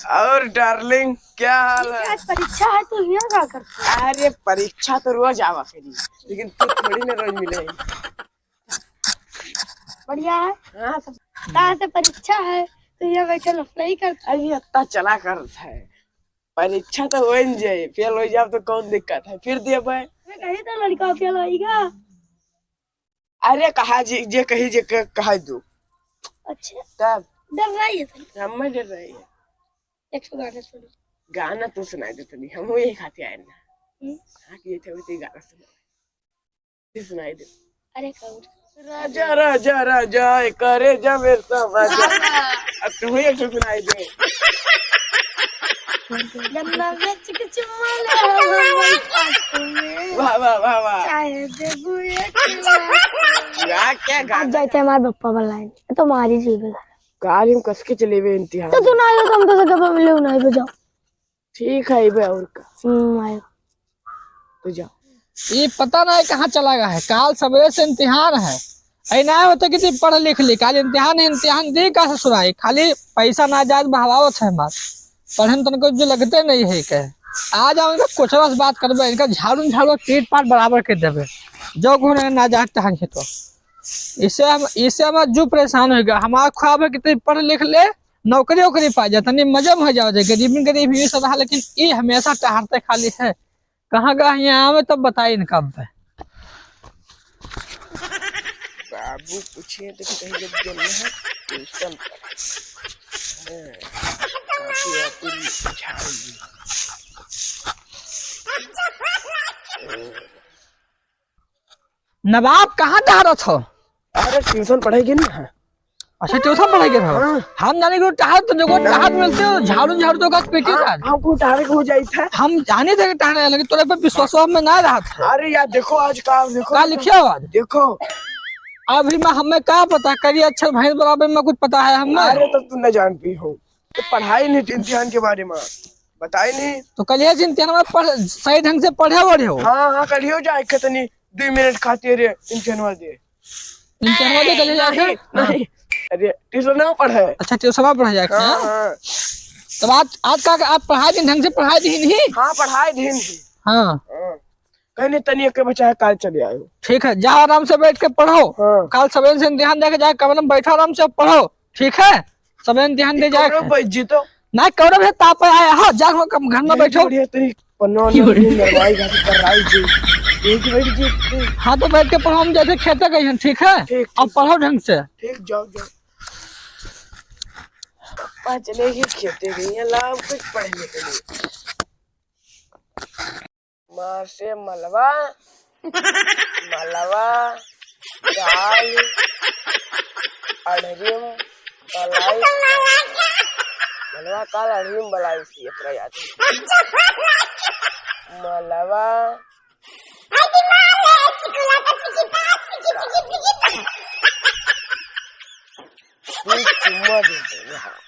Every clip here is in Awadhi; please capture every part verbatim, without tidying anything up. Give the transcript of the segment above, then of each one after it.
और darling, क्या हाल है? आज परीक्षा है, तो यहाँ क्या करते हो? अरे, परीक्षा तो रोज आवा करी, लेकिन तू थोड़ी ना रोज मिले। बढ़िया है। हाँ, सब। कहाँ से परीक्षा है, तो यहाँ बैठे apply करते? अरे, इतना चला करत है, परीक्षा तो हो ही जाए, fail हो जाए तो कौन दिक्कत है, फिर देबे। मैं कही तो लड़का fail होइगा। अरे कहा जी, जे कही जे क-, कहा दू। अच्छा। तब? डर रही है तनी। हम में डर रही है। एक ठो गाना सुनो। गाना तो सुनाई दे तनी, हम यही खातिर आए ना। हम्म। हाँ, कि ये थे वैसे गाना सुनो। ये सुनाई दे। अरे कौन? राजा, राजा, राजा, करे जा मेरे साथ राजा। अब तू ही एक ठो सुनाई दे। गन्ना बेच के चुम्मा ले हम भाई पाछू में। वाह, वाह, वाह, वाह। चाहे देबू एक लाख। वाह, क्या गाना। आज जाते हमारे पप्पा बुलाए, तो मारी जी बुला। गाड़ी में कस के चलेबे इम्तिहान। तो तू ना आयो तो हम तो से कब मिले ना आयो, जाओ। ठीक है, अइबे और का। हम्म, आयो। तो जाओ। ये पता नहीं कहाँ चला गया है, काल सवेरे से इम्तिहान है। ऐ ना होता कि तू पढ़ लिख ले, काल इम्तिहान है, इम्तिहान दे का ससुराई, खाली पैसा ना जायज बहवावत है हमार। पढ़े में तनको जो लगते नहीं है के। आ जाओ इनका कोचरा से बात करबे, इनका झाड़ू झाड़ू पीट पाट बराबर कर देबे। जो गुण है ना जात तहन है तो। इससे हम, इससे हम जो परेशान हो गया, हमारा ख्वाब है कि तू पढ़ लिख ले, नौकरी वोकरी पा जा, तनी मजा में हो जाओ जाए। गरीबी गरीबी ये सब रहा, लेकिन ये हमेशा टहरते खाली है। कहाँ का यहाँ आवे तब बताई इनका अब। बाबू पूछे तो कहीं जब जन्म है, ट्यूशन पर। हाँ, काफी है, पूरी झाड़ ली। नवाब, कहाँ टहरत हो? अरे, ट्यूशन पढ़ाई के ना। अच्छा, ट्यूशन पढ़ाई के रहो? हाँ। हम जाने के टहर तो देखो, टहर मिलते हो, झाड़ू, झाड़ू तो का पीटी हाँ, था। हमको टहरे के हो जाई था। हम जाने थे कि टहरे, लेकिन तोरे पे विश्वास में ना रहा था। अरे यार, देखो आज का, देखो का ना। लिखे हो आज? देखो। अभी मैं, हमें का पता, करिए अच्छा भैंस बराबर में कुछ पता है हमें? अरे, तब तू न जान पी हो। तो पढ़ाई नहीं इम्तिहान के बारे में, बताई नहीं। तो कल ये इम्तिहान में पढ़, सही ढंग से पढ़े वढ़े हो? हाँ, हाँ, कल हो जाए खतनी, दो मिनट खातिर इम्तिहान दे। इम्तिहान दे कल जाके? नहीं, हाँ। नहीं। अरे, ट्यूशन ना पढ़े। अच्छा, ट्यूशन पढ़े जाके, हाँ, हाँ? हाँ। तब आज, आज का, आज पढ़ाई दिन ढंग से पढ़ाई दिन नहीं? हाँ, पढ़ाई दिन ही। हाँ। हाँ। कहने तनी के बचा है, काल चले आयो। ठीक है, जाओ आराम से बैठ के पढ़ो। हाँ। काल सवेरे से ध्यान दे के जाके कमरे में बैठो, आराम से पढ़ो। ठीक है, सवेरे ध्यान दे जाए। कमरे में बैठ जी तो। ना, कमरे में ताप आया, हाँ, जा हो, कम घर में बैठो। बढ़िया तरी पन्ना वन्ना की रे? नरवाई घाटी कर राई जी। यही की बैठ जी। हाँ, तो बैठ के पढ़ो, हम जैसे खेते गए हैं, ठीक है? ठीक, अब ठीक। पढ़ो ढंग से। ठीक, जाओ, जाओ। पापा चले गए खेते गए हैं, लाओ कुछ पढ़ने के लिए। माँ से मलवा, मलवा, काल, अढ़रिम, बलाई, मलवा, काल, अढ़रिम, बलाई, सी एकरा याद है। मलवा, तू चुम्मा दे दे, हाँ।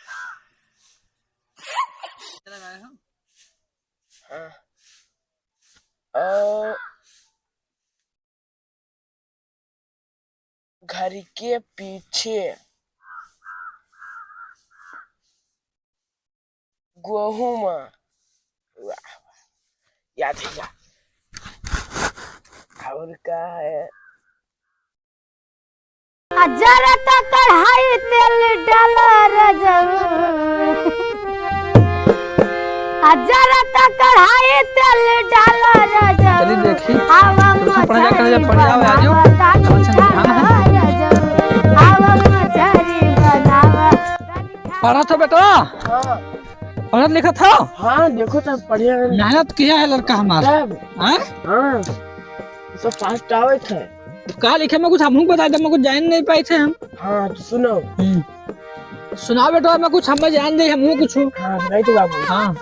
हाँ। और घर के पीछे गेहूं में, वाह, याद है यार। और का है? आ जरा त कढ़ाई तेल डाला रजऊ। आ जरा त कढ़ाई तेल डाला रजऊ। चलिए देखी। आवा तो सब पढ़ा जा, मछरी पढ़ा जा, आ जाओ। बनावा तानी अच्छा, हाँ, हाँ। खाला रजऊ। आवा मछरी बनावा तानी खाला। पढ़त हो बेटा? हाँ। पढ़त लिखत हो? हाँ, देखो तो बढ़िया है। मेहनत किया है लड़का हमारा। तब? हाँ? हाँ। सब fast आवत है। का लिखे में कुछ हमहू बता दे, मैं कुछ जान नहीं पाए थे हम। हाँ, तो सुनो। हम्म। सुनाओ बेटा, मैं कुछ समझ जान दे, हमहू कुछ। हाँ, सुनाई तो बाबू। हाँ।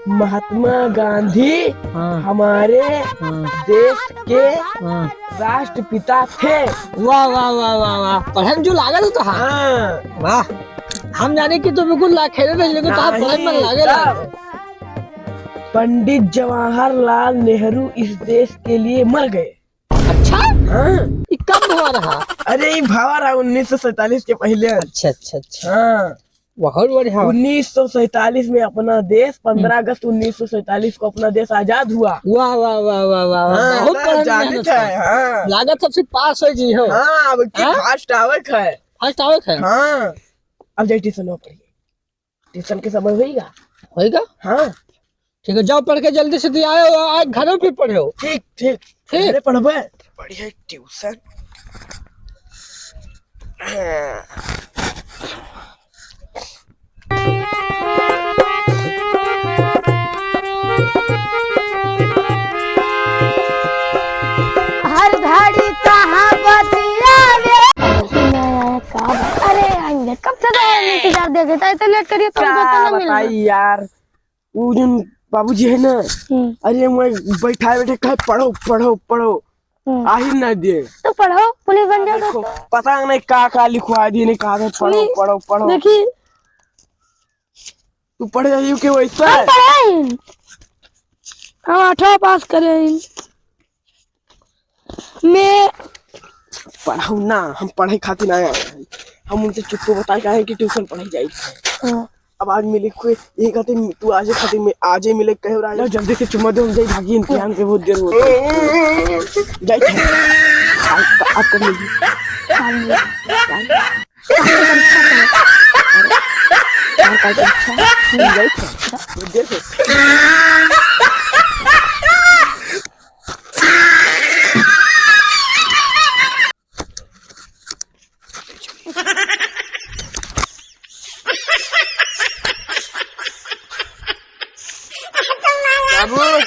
महात्मा गांधी हाँ। हमारे हाँ। देश के हाँ। राष्ट्रपिता थे। वाह, वाह, वाह, वाह, वाह। पढ़न जो लागल तो हाँ। हाँ। वाह। हम जाने कि तू बिल्कुल लाखेरे रहे, लेकिन तोहार नहीं, पढ़न में लागे तब। लागे। पंडित जवाहरलाल नेहरू इस देश के लिए मर गए। अच्छा? हाँ। ई कब भवा रहा? अरे, ई भवा रहा उन्नीस सौ सैंतालीस के पहले। अच्छा, अच्छा, अच्छा। हाँ। बहुत बढ़िया। उन्नीस सौ सैंतालीस में अपना देश, हम्म। पन्द्रह अगस्त उन्नीस सौ सैंतालीस को अपना देश आजाद हुआ। वाह, वाह, वाह, वाह, वाह, वाह। हाँ, बहुत ना, पढ़ल जाने मेहनत थे, है। हाँ। लागत सबसे पास है जी हो। हाँ, अब की हाँ? First आवे के है। First आवे के है। हाँ, अब जाई tuition में पढ़िए। Tuition के समय होइगा। होइगा? हाँ। ठीक है, जाओ पढ़ के जल्दी से दिया आयो, आज घरों पे पढ़ो। ठीक, ठीक। ठीक। अरे पढ़बे। बढ़िया tuition। हाँ। हर घड़ी कहाँ बतियावे। अरे, आएंगे, कब से तो इंतजार देखे था, इतना लेट करिए तो हमको का तो ना मिलना। बताई यार, उ जौन बाबूजी है ना, हम्म। अरे, मैं बैठा बैठे कहे, "पढ़ो, पढ़ो, पढ़ो।" हम्म। आही ना दे। तो पढ़ो, पुलिस बन जाओ देखो, तो। पता नहीं का का लिखवा दिए, नहीं कहा था, "पढ़ो, सुनी, पढ़ो, पढ़ो।" देखी। तू पढ़ जाइयो के वैसा? हम पढ़े हैं। हम आठवां पास करे हैं। मैं पढ़ाऊ ना, हम पढ़े खातिर ना आए हैं। हम उनसे चुप्पो बताए के आए हैं कि tuition पढ़े जाई। हाँ। अब आज मिले कोई, ये कहते तू आजे खातिर में, आजे मिले कहे और आजे। जल्दी से चुम्मा दे, हम जाई भागी, इम्तिहान के बहुत देर होता है। जाई थे। आज, आज कर लीजिए। और कल परीक्षा है, नहीं गई थे। बहुत देर से। बाबू।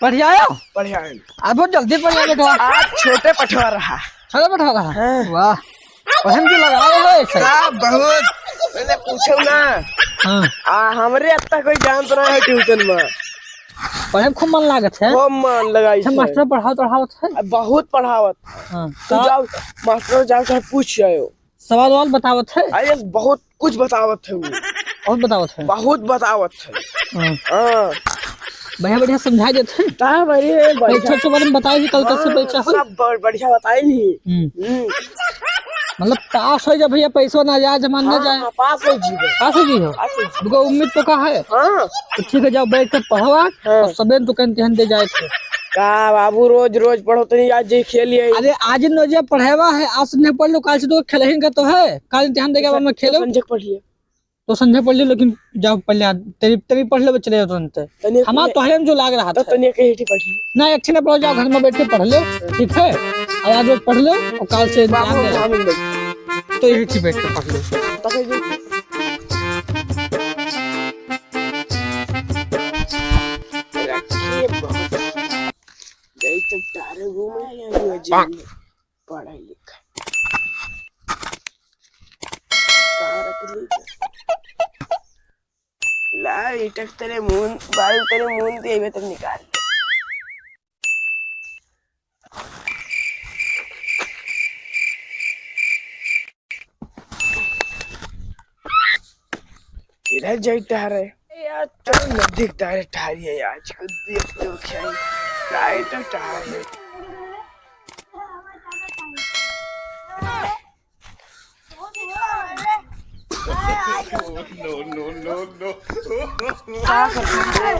पढ़ियायो? पढ़ियायो। आज बहुत जल्दी पढ़िया बेटवा। आज छोटे पठवा रहा। छोटे पठवा रहा? हाँ। वाह। पहन के लगा रहे हो ऐसे। का बहुत? मैंने पूछो ना। हाँ। आ, हमरे अब तक कोई जानत रहे है tuition में। पढ़े में खूब मन लागत है। खूब मन लगाई अच्छा, है। मास्टर पढ़ावत, पढ़ावत है? आ, बहुत पढ़ावत। हाँ। तू का? जाओ, मास्टर जाओ, चाहे पूछ आयो। सवाल वाल बतावत है? अरे, बहुत कुछ बतावत है वो। बहुत बतावत है? बहुत बतावत है। हाँ। हाँ। बढ़िया, बढ़िया समझाई देत है। तब, अरे, बढ़िया। परीक्षा के बारे में बताई कि कल कैसे हाँ, परीक्षा होई? सब ब-, बढ़िया बताई नहीं। हम्म। हम्म। मतलब, पास हो जा भैया, पैसो ना जाए, जमा ना हाँ, जाए। हाँ, पास हो जीबे। पास हो जी हो? पास हो जी। तुमको उम्मीद तो का है? हाँ। तो ठीक है, जाओ, बैठ के पढ़ो आज, हाँ। और सबेन तो कहते हैं दे जाए थे। का बाबू, रोज, रोज पढ़ो तो नहीं, आज ये खेल ये। अरे, आज इन रोज पढ़ेवा है, आज से नहीं पढ़ लो, काल से तो खेलहिन का तो है, काल इम्तिहान देके बाद में खेलो। संजय पढ़ लिया। तो संझा पढ़ लियो, लेकिन जाओ पहले आ, तेरी, तेरी पढ़ लेबे, चले जाओ तुरंते। तनी हमार तोहरे में जो लाग रहा तो था। तनी एक ही पढ़ ली। ना, एक ठे ना पढ़ो, जाओ घर में बैठ के पढ़ लो, ठीक है? और आज रोज पढ़ लो, और काल से बाबू, एग्जाम दे। हम नहीं। तो यही ठीक बैठ के पढ़ लो। तो फिर रखिए बहुत। गई तो तारे घूमे, या ये जेल में पढ़ाई लिखाई। कहाँ रख ली? ला, इटक तेरे मुंह, बाल तेरे मुंह दिए, मैं तब निकाल ले। इधर जाई टहरे। ए यार, चल नजदीक टहरे, टहरिए आज को देख तो क्या ही। टहरे तो टहरे। No, no, no, no। का करता है?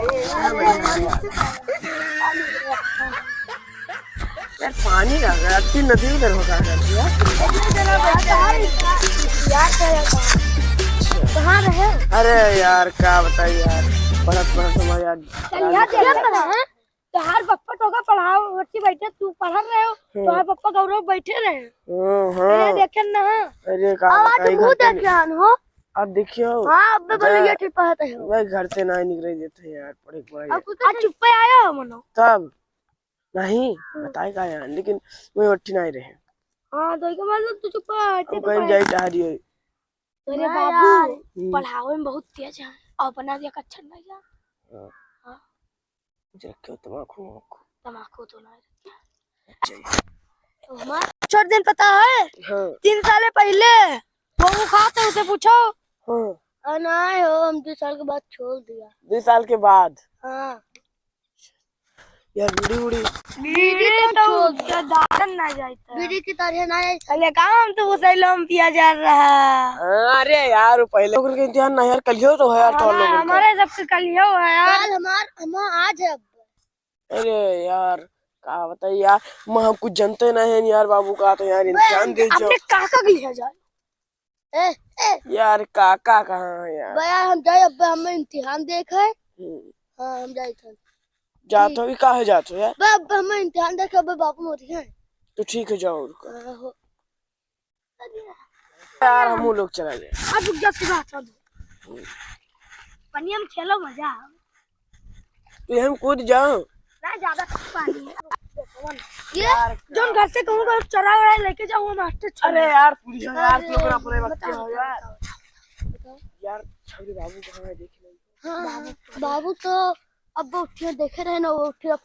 यार, पानी आ गया, तीन नदी उधर होगा यार। कहाँ रहे? अरे यार, का बताई यार, पढ़त पढ़त हमारे यार। चल, यहाँ देखा था, हैं? तोहार पप्पा तोका पढ़ाओ, बच्ची बैठे, तू पढ़त रहे हो, हम्म। तोहार पप्पा गौरव बैठे रहे। हम्म, हाँ। ये देखे ना। अरे, का अब आज बताई, मुँह घर पे देख जान हो। अब देखियो, अब बोलो, ये ठीक पढ़त है हो। मैं घर से ना निकले देते यार, पढ़े के बाद। अब कुछ आज चुप्पे आया हो मनो। तब नहीं, हम्म। बताए का यार, लेकिन मैं उठी नहीं रहे। हाँ, तो इसका मतलब तू चुप्पा, हम कहीं जाई टहरी हो। अरे मैं बाबू, यार। हम्म। पढ़ावे में बहुत तेज है, और बना दिया कच्छर नहीं यार। हाँ। हाँ। रखे हो तमाकू वमाकू? तमाकू तो नहीं रखे। अच्छा। तो हमार छोड़ दिन पता है? हाँ। तीन साल पहले वो खाते उसे पूछो। हाँ। आ, नहीं हो, हम दो साल के बाद छोड़ दिया। दो साल के बाद? हाँ। यार, बीड़ी उड़ी। बीड़ी तो दारन ना जाइत है। बीड़ी की तरह ना जाइत। पहले काम तो वो सैलो में पिया जा रहा। अरे यार, वो पहले ओकर के इम्तिहान ना यार, कलियो तो है यार, तो हम लोगन का। हमारे सबके कलियो है यार। कल हमार, हम आज है अब। अरे यार, का बताई यार, मैं हम कुछ जानते नहीं है यार, बाबू का तो यार इम्तिहान दे जो। अपने काका के लिए जाए। ए, ए। यार, काका कहाँ है यार? बे यार, हम जाए, अब हमें इम्तिहान देख है। हम्म। हाँ, हम जाए थे। जात हो, ई काहे जात हो यार? बे, अब हमें इम्तिहान देख, अब बाबू मोरी है। तो ठीक है, जाओ, रुको। हाँ, हो। यार, हमहू लोग चला जाए। अब रुक जा, सुना था। पनिया में खेलो, मजा आओ। तो हम कूद जाओ। ना, ज्यादा पानी है। ये यार, जोन घर से कहूँ का चरा वरा लेके जाऊँ, वो मास्टर छोड़ अरे दे। यार, पूरी यार, अरे, लोग अपने बच्चे बताओ, हो यार। बताओ, बताओ। यार, छोटे बाबू कहाँ है, देख ले। हाँ, बाबू, बाबू तो अब उठियो देखे रहे ना, वो उठियो।